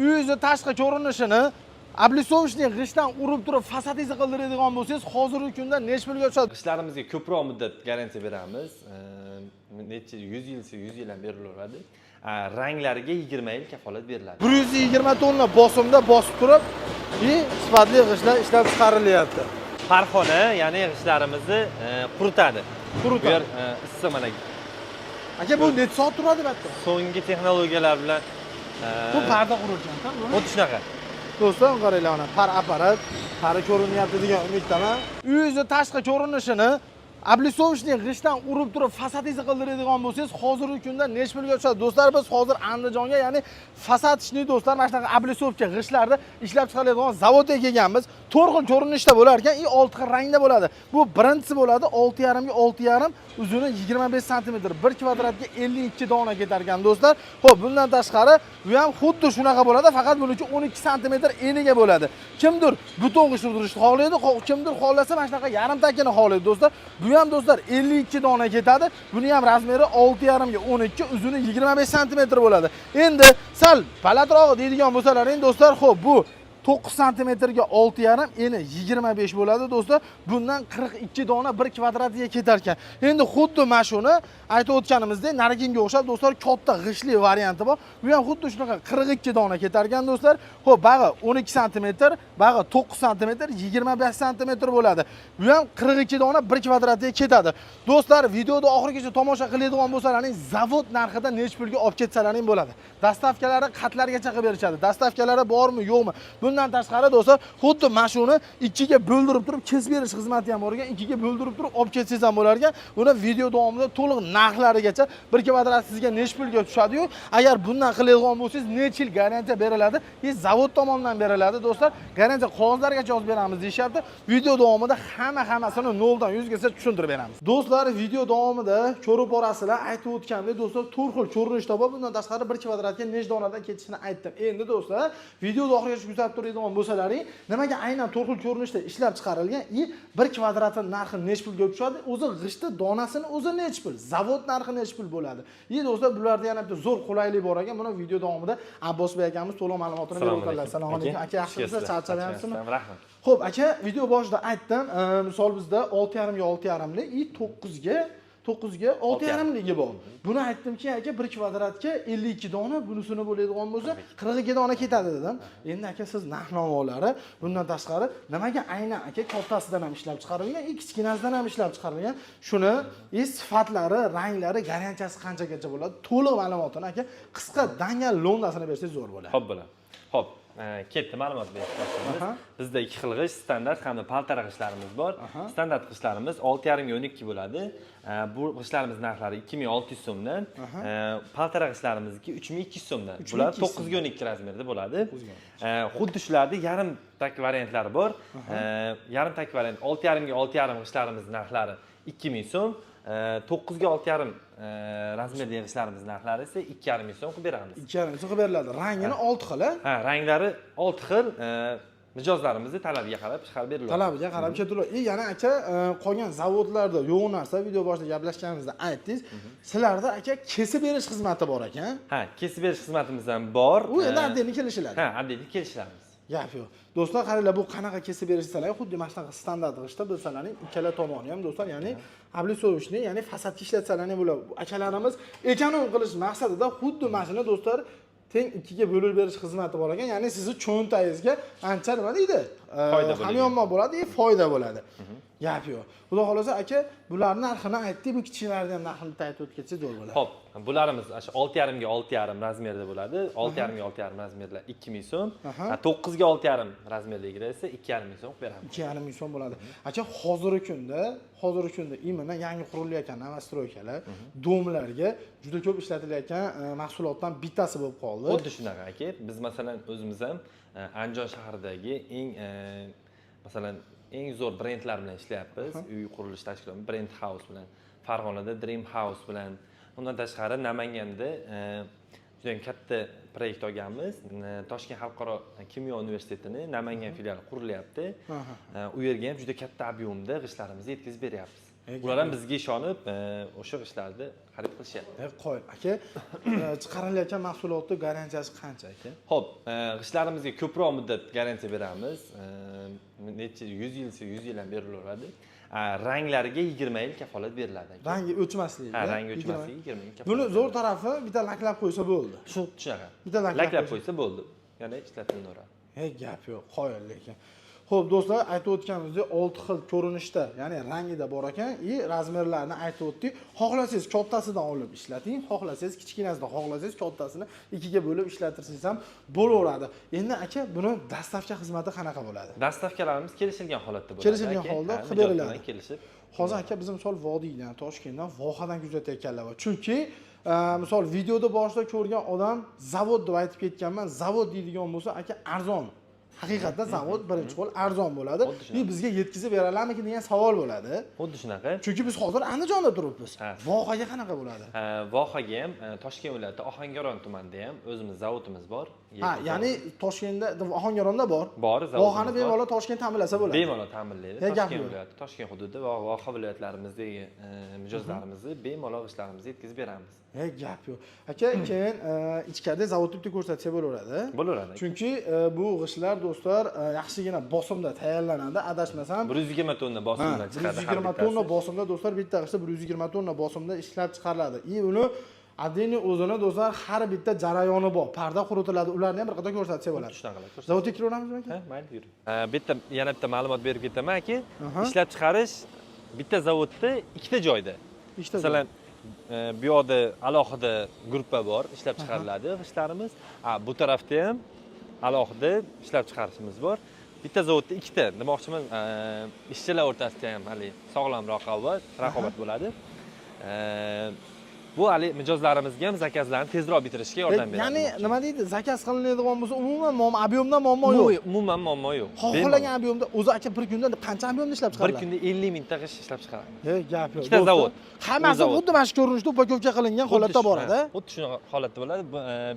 Uyingizni tashqi ko'rinishini облицовочный g'ishtdan urib turib fasadingizni qildiradigan bo'lsangiz, hozirgi kunda necha pulga tushadi? G'ishtlarimizga ko'proq muddat garantiya beramiz. Necha 100 yil desa 100 yil ham berilaveradi. Ranglariga 20 yil kafolat beriladi. 120 tonna bosimda bosib turib и sifatli g'ishtlar ishlab chiqarilyapti. Parxona, ya'ni g'ishtlarimizni quritadi. Quritadi. Bu yer issiq mana. Aka, bu necha soat turadi bu yerda? So'nggi texnologiyalar bilan Bu parda qurilgan, bu. Xuddi shunaqa. Do'stlar, qaranglar, mana par apparat, pari ko'rinyapti degan umiddaman. Uyingizni tashqi ko'rinishini облицовочный g'ishtdan urib turib fasadingizni qildiradigan bo'lsangiz, hozirgi kunda necha pulga tushadi? Do'stlar, biz hozir Andijonga, ya'ni фасадочный, do'stlar, mana shunaqa облицовка g'ishtlarni ishlab chiqaradigan zavodga kelganmiz. To'rt xil ko'rinishda bo'lar ekan и olti xil rangda bo'ladi. Bu birinchisi bo'ladi 6,5 ga 6,5, uzuni 25 santimetr, 1 kvadratga 52 dona ketar ekan, do'stlar. Xo'p, bundan tashqari bu ham xuddi shunaqa bo'ladi, faqat buniki 12 santimetr eniga bo'ladi. Kimdir butun g'isht urdirishni xohlaydi, kimdir xohlasa mana shunaqa yarim takini xohlaydi, do'stlar. Bu ham, do'stlar, 52 dona ketadi. Buni ham razmeri 6,5 ga 12, uzuni 25 santimetr bo'ladi. Endi sal balandrog'i deydigan bo'lsalaring, do'stlar, xo'p, bu 9 santimetrga 6,5, eni 25 bo'ladi, do'stlar. Bundan 42 dona 1 kvadratiga ketar ekan. Endi xuddi mana shuni aytib o'tganimizdek, nariginga o'xshab, do'stlar, katta g'ishtli varianti bor. Bu ham xuddi shunaqa 42 dona ketar ekan, do'stlar. Xo'p, bag'i 12 santimetr, bag'i 9 santimetr, 25 santimetr bo'ladi. Bu ham 42 dona 1 kvadratiga ketadi. Do'stlar, videoda oxirigacha tomosha qiladigan bo'lsalaring, zavod narxida necha pulga olib ketsalaring bo'ladi. Доставка lari qatlargacha qilib berishadi. Доставка lari bormi, yo'qmi? Bundan tashqari, do'stlar, xuddi mana shuni ikkiga bo'ldirib turib kesib berish xizmati ham bor ekan. Ikkiga bo'ldirib turib olib ketsangiz ham bo'lar ekan. Buni video davomida to'liq narxlarigacha, 1 kvadrat sizga necha pulga tushadi-yu, agar bundan qiladigan bo'lsangiz, necha yil garantiya beriladi? И zavod tomonidan beriladi, do'stlar. Garantiya qog'ozlargacha yozib beramiz deyishyapti. Video davomida hamma hammasini 0 dan 100 gacha tushuntirib beramiz. Do'stlar, video davomida ko'rib borasizlar, aytib o'tgandek, do'stlar, to'rt xil ko'rinishda bor. Bundan tashqari 1 kvadratga necha donadan ketishini aytdim. Endi, do'stlar, videoni oxirigacha kuzatib turadigan bo'lsalaring, nimaga aynan to'rt xil ko'rinishda ishlab chiqarilgan и 1 kvadrati narxi necha pulga tushadi? O'zi g'ishti donasini o'zi necha pul? Zavod narxi necha pul bo'ladi? И do'stlar, bularda yana bitta zo'r qulaylik bor ekan. Buni video davomida Abbosbek akamiz to'liq ma'lumotini berib o'tadilar. Assalomu alaykum. Aka, yaxshimisiz? Charchamayapsizmi? Rahmat. Xo'p, aka, video boshida aytdim, misol bizda 6,5 ga 6,5lik и 9 ga 9 ga 6,5ligi bor. Buni aytdimki, aka, 1 kvadratga 52 dona, bunisini bo'ladigan bo'lsa 42 dona ketadi dedim. Endi, aka, siz narx-navolari, bundan tashqari nimaga aynan, aka, kattasidan ham ishlab chiqarilgan, и kichkinasidan ham ishlab chiqarilgan, shuni и sifatlari, ranglari, garantiyasi qanchagacha bo'ladi? To'liq ma'lumotini, aka, qisqa dangal lo'ndasini bersangiz zo'r bo'ladi. Xo'p bo'ladi. Xo'p, ketdi, ma'lumot berish boshlaymiz. Bizda ikki xil g'isht, standart hamda paltara g'ishtlarimiz bor. Standart g'ishtlarimiz 6,5 ga 12 bo'ladi. Bu g'ishtlarimiz narxlari 2600 so'mdan. Paltara g'ishtlarimizniki 3200 so'mdan. 3200 Bular so'm. 9 ga 12 razmerda bo'ladi. 9 ga 12. Xuddi shularni yarim tak variantlari bor. Yarim tak variant 6,5 ga 6,5 g'ishtlarimiz narxlari 2000 so'm. 9 ga 6,5 razmerdagi g'ishtlarimiz narxlari esa 2,5 ming so'm qilib beramiz. 2,5 so'm qilib beriladi. Rangini 6 xil, a? Ha, ranglari 6 xil, mijozlarimizni talabiga qarab chiqarib beriladi. Talabiga qarab ketiladi. И yana, aka, qolgan zavodlarda yo'q narsa, video boshida gaplashganimizda aytdingiz. Sizlarda, aka, kesib berish xizmati bor ekan. Ha, kesib berish xizmatimiz ham bor. U endi отдельно kelishiladi. Ha, отдельно kelishamiz. Gap yo'q. Do'stlar, qaranglar, bu qanaqa kesib berish desalar, xuddi mana shunaqa standart g'ishtda bilsalaring, ikkala tomoni ham, do'stlar, ya'ni облицовочный, ya'ni fasadga ishlatsalaring bo'ladi. Akalarimiz эконом qilish maqsadida xuddi mana shuni, do'stlar, teng ikkiga bo'lib berish xizmati bor ekan. Ya'ni sizni cho'ntagingizga ancha, nima deydi? Foyda bo'ladi. Hamyonbop bo'ladi, и foyda bo'ladi. Gap yo'q. Xudo xohlasa, aka, bularni narxini aytdik, bu kichiklarni ham narxini bitta aytib o'tib ketsak zo'r bo'ladi. Xo'p, bularimiz o'sha 6,5 ga 6,5 razmerda bo'ladi. 6,5 ga 6,5 razmerlar 2000 so'm. 9 ga 6,5 razmerdagilar esa 2,5 ming so'm qilib beramiz. 2,5 ming so'm bo'ladi. Aka, hozirgi kunda именно yangi qurilayotgan новостройка lar, дом larga juda ko'p ishlatilayotgan mahsulotdan bittasi bo'lib qoldi. Xuddi shunaqa, aka. Biz, masalan, o'zimiz ham Andijon shahridagi eng masalan, eng zo'r brendlar bilan ishlayapmiz. Uy qurilish tashkiloti Brand House bilan, Farg'onada Dream House bilan, undan tashqari Namanganda juda ham katta proyekt olganmiz. Toshkent xalqaro kimyo universitetini Namangan filiali qurilyapti. U yerga ham juda katta объем da g'ishtlarimizni yetkazib beryapmiz. Ular ham bizga ishonib, o'sha g'ishtlarni xarid qilishyapti. Qo'y, aka, chiqarilayotgan mahsulotni garantiyasi qancha, aka? Xo'p, g'ishtlarimizga ko'proq muddat garantiya beramiz. Necha 100 yilsa 100 yil ham berilaveradi. Ranglariga 20 yil kafolat beriladi, aka. Rangi o'chmasligi. Ha, rangi o'chmasligi 20 yil kafolat. Buni zo'r tarafi bitta laklab qo'ysa bo'ldi. Shu shunaqa. Bitta laklab qo'ysa bo'ldi. Yana ishlatilaveradi. Hey, gap yo'q, qoyil lekin. Xo'p, do'stlar, aytib o'tganimizdek 6 xil ko'rinishda, ya'ni rangida bor ekan, и razmerlarini aytib o'tdik. Xohlasangiz kattasidan olib ishlating, xohlasangiz kichkinasidan, xohlasangiz kattasini ikkiga bo'lib ishlatirsangiz ham bo'laveradi. Endi aka, buni dostavka xizmati qanaqa bo'ladi? Dostavkalarimiz kelishilgan holatda bo'ladi. Kelishilgan holda qilib beriladi. Kelishib. Hozir aka biz misol vodiydan, Toshkentdan, Vohadan kuzatayotganlar bor. Chunki misol videoda boshida ko'rgan odam zavod deb aytib ketganman, zavod deydigan bo'lsa aka arzon. Haqiqatda zavod birinchi qo'l arzon bo'ladi. Xuddi shunaqa. Bizga yetkazib beralarmikin degan savol bo'ladi. Xuddi shunaqa. Chunki biz hozir Andijonda turibmiz. Vohaga qanaqa bo'ladi? Vohaga ham, Toshkent viloyati Ohangaron tumanida ham o'zimiz zavodimiz bor. Ha, ya'ni Toshkentda, Ohangaronda bor. Bor, zavodimiz. Vohani bemalol Toshkent ta'minlasa bo'ladi. Bemalol ta'minlaydi. Toshkent viloyati, Toshkent hududi va Voha viloyatlarimizdagi mijozlarimizni bemalol ishlarimizni yetkazib beramiz. Gap yo'q. Aka, keyin ichkarida zavodni bitta ko'rsatsa bo'laveradi. Bo'laveradi. Chunki bu g'ishtlar do'stlar yaxshigina bosimda tayyorlanadi, adashmasam 120 tonna bosimdan chiqadi. 120 tonna bosimda do'stlar bitta g'isht 120 tonna bosimda ishlab chiqariladi. И uni adini o'zini do'stlar har bitta jarayoni bor. Parda quritiladi, ularni ham bir qator ko'rsatsa bo'ladi. Shunaqa qilib. Zavodga kiraveramizmi aka? Ha, mayli, yuring. Bitta yana bitta ma'lumot berib ketaman aka. Ishlab chiqarish bitta zavodda ikkita joyda. Ikkita. Masalan, bu yoqda alohida gruppa bor, ishlab chiqariladi g'ishtlarimiz. Bu tarafda ham alohida ishlab chiqarishimiz bor. Bitta zavodda ikkita, demoqchiman, ishchilar o'rtasida ham hali sog'lom raqobat bo'ladi. Bu hali mijozlarimizga ham zakazlarni tezroq bitirishga yordam beradi. Ya'ni nima deydi, zakaz qilinadigan bo'lsa, umuman muammo, ob'yomda muammo yo'q. Umuman muammo yo'q. Xohlagan ob'yomda o'zi aka bir kunda qancha ob'yomda ishlab chiqariladi? Bir kunda 50 mingta g'isht ishlab chiqaramiz. Gap yo'q. Ikkita zavod. Hammasi xuddi mana shu ko'rinishda upakovka qilingan holatda boradi. Xuddi shunaqa holatda bo'ladi.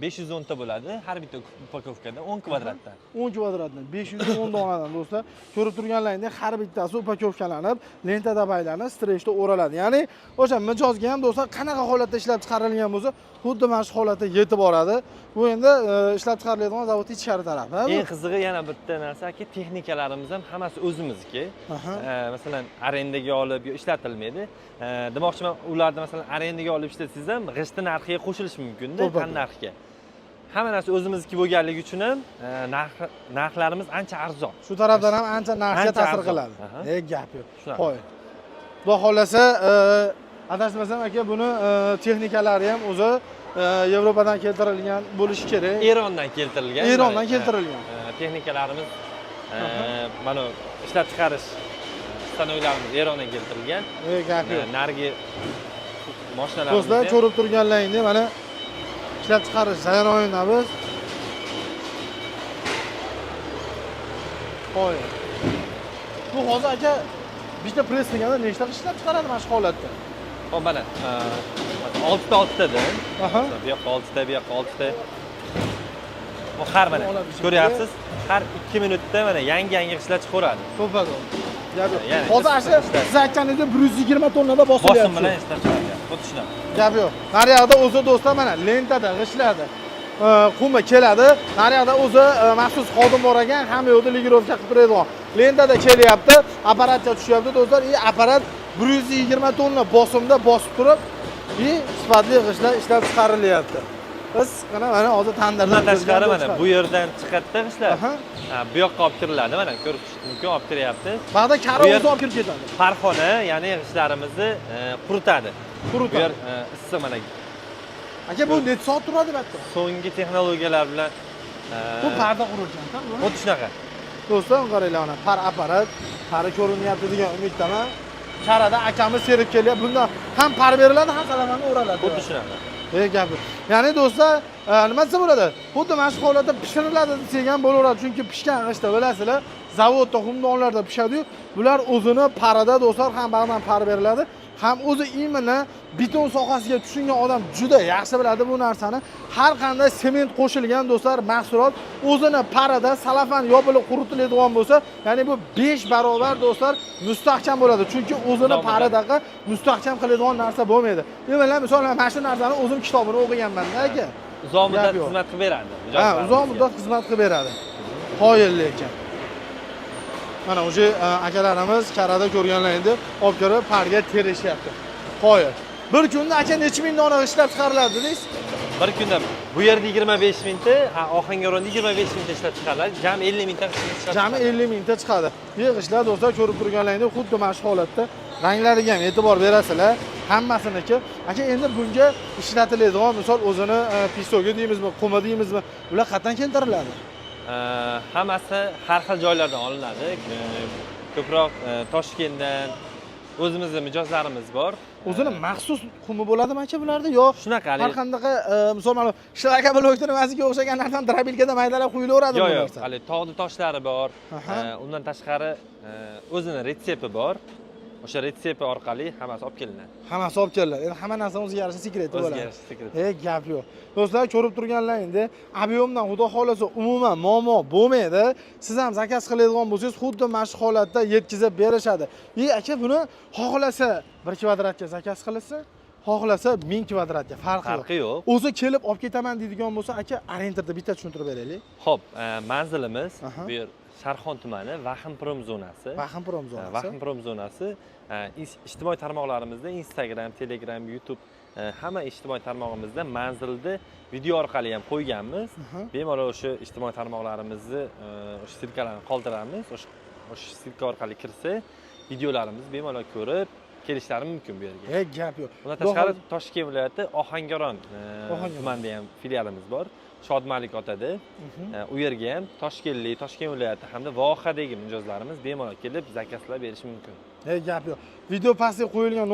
510 ta bo'ladi har bitta upakovkada 10 kvadratdan. 10 kvadratdan 510 donadan do'stlar. Ko'rib turganlaringdek har bittasi upakovkalanib, lentada baylanib, strechda o'raladi. Ya'ni o'sha mijozga ham do'stlar qanaqa holatda ishlab chiqarilgan bo'lsa, xuddi mana shu holatda yetib boradi. Bu endi ishlab chiqariladigan zavodning ichkari tarafi. Eng qizig'i yana bitta narsa aka, texnikalarimiz ham hammasi o'zimizniki. Masalan, arendaga olib yo ishlatilmaydi. Demoqchiman, ularni masalan arendaga olib ishlatsangiz ham g'ishtni narxiga qo'shilishi mumkin-da, tan narxiga. Hamma narsa o'zimizniki bo'lganligi uchun ham narxlarimiz ancha arzon. Shu tarafdan ham ancha narxga ta'sir qiladi. Gap yo'q. Qo'y. Xudo xolasa, adashmasam aka, buni texnikalari ham o'zi Yevropadan keltirilgan bo'lishi kerak. Erondan keltirilgan. Erondan keltirilgan. Texnikalarimiz mana ishlab chiqarish stanoklarimiz Erondan keltirilgan. Gap yo'q. Narigi mashinalarimiz. Do'stlar, ko'rib turganlaringdek mana ishlab chiqarish jarayonida biz. Qo'y. Bu hozir aka bitta press qilganda nechta ishlab chiqaradi mana shu holatda? Hop, mana 6 ta 6 tadan. Bu yoqqa 6 ta, bu yoqqa 6 ta. Bu har mana ko'ryapsiz, har 2 minutda mana yangi-yangi g'ishtlar chiqaveradi. To'ppa-to'g'ri. Gap yo'q. Hozir ana siz aytganingizdek 120 tonnada bosilyapti. Bosim bilan ishlab chiqaryapti. Xuddi shunaqa. Gap yo'q. Nariyoqda o'zi do'stlar mana lentada g'ishtlarda qumi keladi. Nariyoqda o'zi maxsus xodim bor ekan, hamma yoqda ligirovka qilib turadigan. Lentada kelyapti, apparatga tushyapti do'stlar. И apparat 120 tonna bosimda bosib turib, и sifatli g'ishtlar ishlab chiqarilyapti. Issiqqina mana hozir tandirdan tashqari mana bu yerdan chiqadi g'ishtlar. Bu yoqqa olib kiriladi, mana ko'rish mumkin, olib kiryapti. Ba'da kari o'zi olib kirib ketadi. Parxona, ya'ni g'ishtlarimizni quritadi. Quritadi. Bu yer issiq mana. Aka, bu necha soat turadi bu yerda? So'nggi texnologiyalar bilan bu parda qurilgan-da, bu. Xuddi shunaqa. Do'stlar, qaranglar mana par apparat, pari ko'rinyapti degan umiddaman. Karada akamiz serib kelyapti. Bundan ham par beriladi, ham salamanni o'raladi. Xuddi shunaqa. Gap. Ya'ni do'stlar, Nima desa bo'ladi? Xuddi mana shu holatda pishiriladi desak ham bo'laveradi, chunki pishgan g'ishtda bilasizlar, zavodda xumdonlarda pishadi-yu, bular o'zini parida do'stlar ham bag'dan par beriladi, ham o'zi именно beton sohasiga tushungan odam juda yaxshi biladi bu narsani. Har qanday sement qo'shilgan do'stlar mahsulot o'zini parada salafan yopilib quritiladigan bo'lsa, ya'ni bu 5 barobar do'stlar mustahkam bo'ladi. Chunki o'zini paradaqa mustahkam qiladigan narsa bo'lmaydi. Demak, misol mana shu narsani o'zim kitobini o'qiganman-da aka. Uzoq muddat Gap yo'q. xizmat qilib beradi. Ha, uzoq muddat xizmat qilib beradi. Qoyil lekin. Mana o'sha akalarimiz karada ko'rganlar endi olib kirib parga terishyapti. Qoyil. Bir kunda aka necha ming dona ishlab chiqariladi dedingiz? Bir kunda bu yerda 25 mingta, Ohangaronda 25 mingta ishlab chiqariladi. Jami 50 mingta ishlab Jami chiqariladi. 50 mingta chiqadi. Yig'ishlar do'stlar ko'rib turganlaringdek xuddi mana shu holatda ranglariga ham e'tibor berasizlar. Hammasiniki. Aka endi bunga ishlatiladigan misol o'zini песок i deymizmi, qumi deymizmi, ular qayerdan keltiriladi? Hammasi har xil joylardan olinadi. Ko'proq Toshkentdan o'zimizni mijozlarimiz bor. O'zini maxsus qumi bo'ladimi aka bularda yo Shunaqa har qanaqa misol mana шлакоблок ni nimasiga o'xshagan narsani дробилка da maydalab quyilaveradimi Yo'q, bu yo'q, narsa? hali tog'ni toshlari bor. Undan tashqari o'zini retsepti bor. O'sha retsepti orqali hammasi olib kelinadi. Hammasi olib kelinadi. Endi hamma narsani o'ziga yarasha sekreti O'ziga bo'ladi. yarasha sekreti. Gap yo'q. Do'stlar, ko'rib turganlar endi объем dan xudo xohlasa umuman muammo bo'lmaydi. Siz ham заказ qiladigan bo'lsangiz, xuddi mana shu holatda yetkazib berishadi. E aka, buni xohlasa 1 kvadratga заказ qilsa, xohlasa 1000 kvadratga farqi yo'q. Farqi yo'q. O'zi kelib olib ketaman deydigan bo'lsa, aka, ориентир da bitta tushuntirib beraylik. Xo'p, manzilimiz bu yer Sharxon tumani, Vahm prom zonasi. Vahm prom zonasi. Vahm prom zonasi. Ijtimoiy tarmoqlarimizda Instagram, Telegram, YouTube, hamma ijtimoiy tarmog'imizda manzilni video orqali ham qo'yganmiz. Bemalol o'sha ijtimoiy tarmoqlarimizni o'sha ссылка larni qoldiramiz. O'sha ссылка orqali kirsa, videolarimizni bemalol ko'rib kelishlari mumkin bu yerga. Gap yo'q. Undan tashqari Toshkent viloyati Ohangaron Ohangaron. tumanida ham filialimiz bor. Shodmalik otada. U yerga ham toshkentlik, Toshkent viloyati hamda vohadagi mijozlarimiz bemalol kelib заказ lar berishi mumkin. Gap yo'q. Video pastga qo'yilgan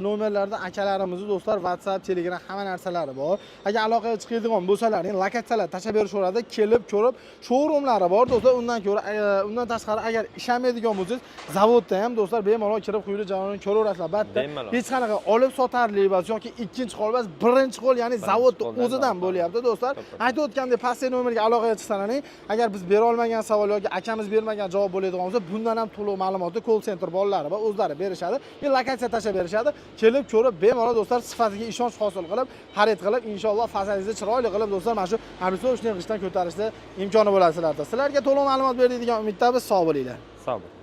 nomerlarda akalarimizni do'stlar WhatsApp, Telegram hamma narsalari bor. Agar aloqaga chiqadigan bo'lsalaring, lokatsiyalar tashlab berishaveradi, kelib ko'rib, showroomlari bor do'stlar. Undan ko'ra, undan tashqari agar ishonmaydigan bo'lsangiz, zavodda ham do'stlar bemalol kirib quyili jarayonini ko'raverasizlar. Albatta, Bemalol. hech qanaqa olib sotarlik emas yoki ikkinchi qo'l emas, birinchi qo'l, ya'ni Birinchi zavodni qo'ldan o'zidan zavoddan. bo'lyapti do'stlar. To'ppa. Aytib o'tgandek, pastdagi nomerga aloqaga chiqsalaring, agar biz bera olmagan savol yoki akamiz bermagan javob bo'ladigan bo'lsa, bundan ham to'liq ma'lumotni call center bolalari va o'zlari berishadi. Bir lokatsiya tashlab berishadi. Kelib ko'rib, bemalol do'stlar sifatiga ishonch hosil qilib, xarid qilib, inshaalloh fasadingizni chiroyli qilib do'stlar mana shu облицовочный g'ishtdan ko'tarishda imkoni bo'ladi sizlarda. Sizlarga to'liq ma'lumot berdik degan umiddamiz. Sog' bo'linglar. Sog' bo'ling.